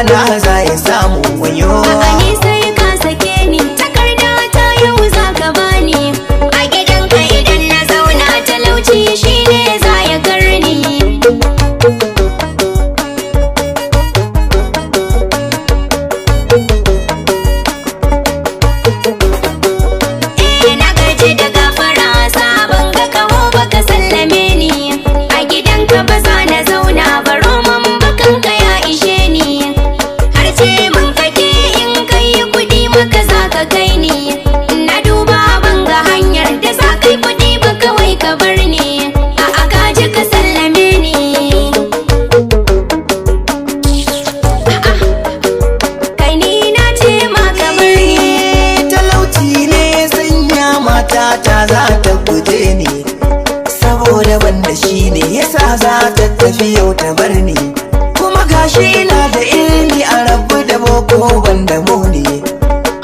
rana za ya samu wayo. A'a, ni sai ka sake ni, takarda ta yau za ka bani. A gidanka idan na zauna, talauci shine za ya karni. Eh, na gaji da gafara, sabon ga kaho baka sallame ni. A gidanka ba za na zauna ba, roman bakanka ya ishe ni. Har ce mun kake in kai kudi maka za ka kai ni. Na duba ban ga hanyar da za kai kudi ba, kawai ka bar ni. A gaji ka sallame ni. A'a, kai ni na ce ma ka bar ni. Talauci ne sanya matata za ta guje ni, saboda banda shi ne yasa za ta tafi yau ta bar ni. Kuma gashi ina da ilmi a rabu da boko banda muni,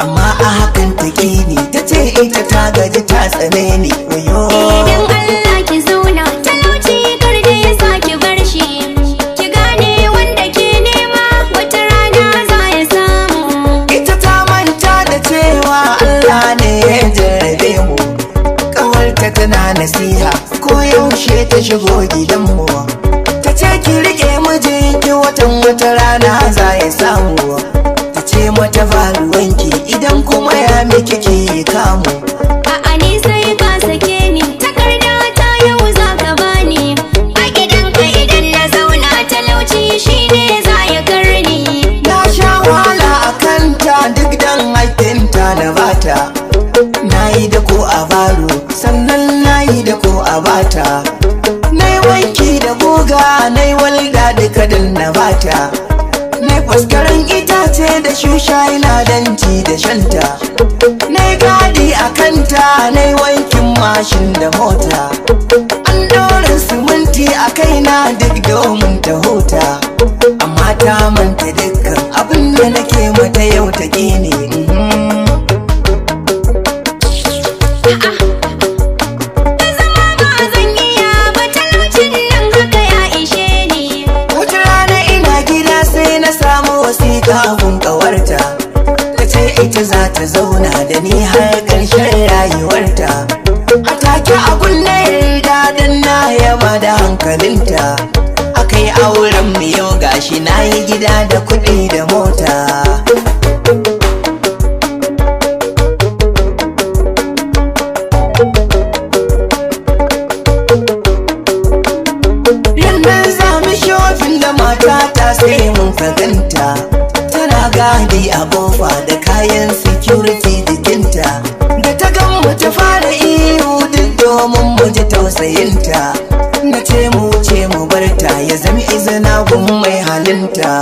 amma a hakan ta ni ta ce ita ta gaji ta tsane ni wayo. Idan Allah ki zauna, talauci kar da ya sa ki bar shi. Ki gane wanda ke nema wata rana za ya samu. Ita ta manta da cewa Allah ne ya jarrabe mu. Kawarta tana nasiha ko yaushe ta shigo gidanmu, ta ce ki rike mijinki, watan wata rana za ya samu. Ta ce mata ba ruwanki, idan kuma ya miki ki kamu. A'a, ni sai ka sake ni, takarda ta yau za ka bani. A gidanka idan na zauna, talauci shine za ya karni. Na sha wahala a kanta duk dan haƙƙinta na bata. Na yi da ko a baro, sannan na yi da ko a bata. Na yi wanki da guga, na yi walda duka dan na bata. Na yi faskaren itace da shusha ina danci da shanta. Na yi gadi a kanta, na yi wankin mashin da mota. An ɗora siminti a kaina duk domin ta huta. Amma ta manta dukkan abin da nake mata yau ta ƙi ni. Ta zama ba zan iya ba, talaucin nan haka ya ishe ni. Wata rana ina gida sai na samu wasiƙa gun ƙawarta. Ta ce ita za ta zauna da ni har ƙarshen rayuwarta. A take a na yarda dan na yaba da hankalinta. Aka yi auren mu yau gashi na yi gida da kuɗi da mota. Rannan za mu shopping da matata sai mun ganta. Tana gadi a kofa da kayan security jikinta. Da ta gan mu ta fara ihu duk domin mu ji tausayinta. Na ce mu ce mu barta ya zama izina gun mai halinta.